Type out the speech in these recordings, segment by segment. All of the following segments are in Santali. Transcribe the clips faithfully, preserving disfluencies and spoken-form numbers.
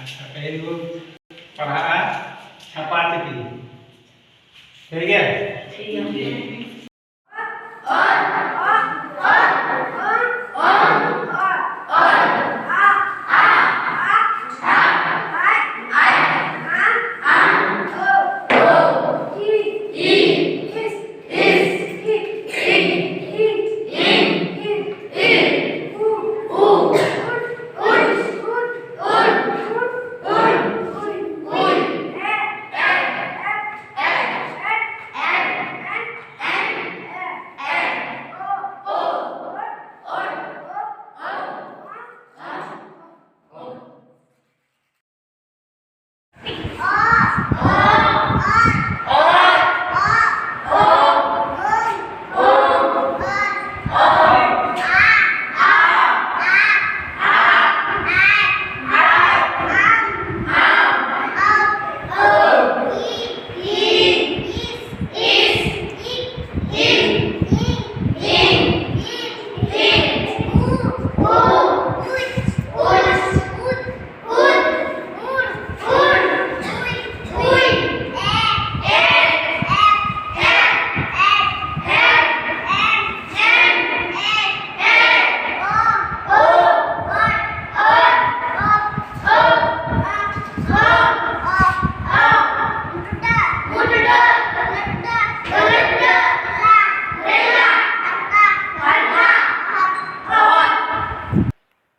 ᱟᱪᱪᱷᱟ, ᱛᱮᱦᱮᱧ ᱵᱚᱱ ᱯᱟᱲᱦᱟᱜᱼᱟ ᱪᱷᱟᱯᱟ ᱪᱤᱴᱷᱤ᱾ ᱴᱷᱤᱠ ᱜᱮᱭᱟ?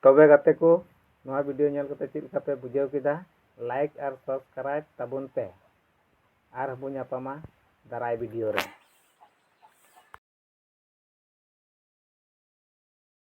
ᱛᱚᱵᱮ ᱜᱟᱛᱮ ᱠᱚ, ᱱᱚᱣᱟ video ᱧᱮᱞ ᱠᱟᱛᱮ ᱪᱮᱫ ᱞᱮᱠᱟ ᱯᱮ ᱵᱩᱡᱷᱟᱹᱣ ᱠᱮᱫᱟ? Like ᱟᱨ subscribe ᱛᱟᱵᱚᱱ ᱯᱮ᱾ ᱟᱨᱦᱚᱸ ᱵᱚᱱ ᱧᱟᱯᱟᱢᱟ ᱫᱟᱨᱟᱭ video ᱨᱮ᱾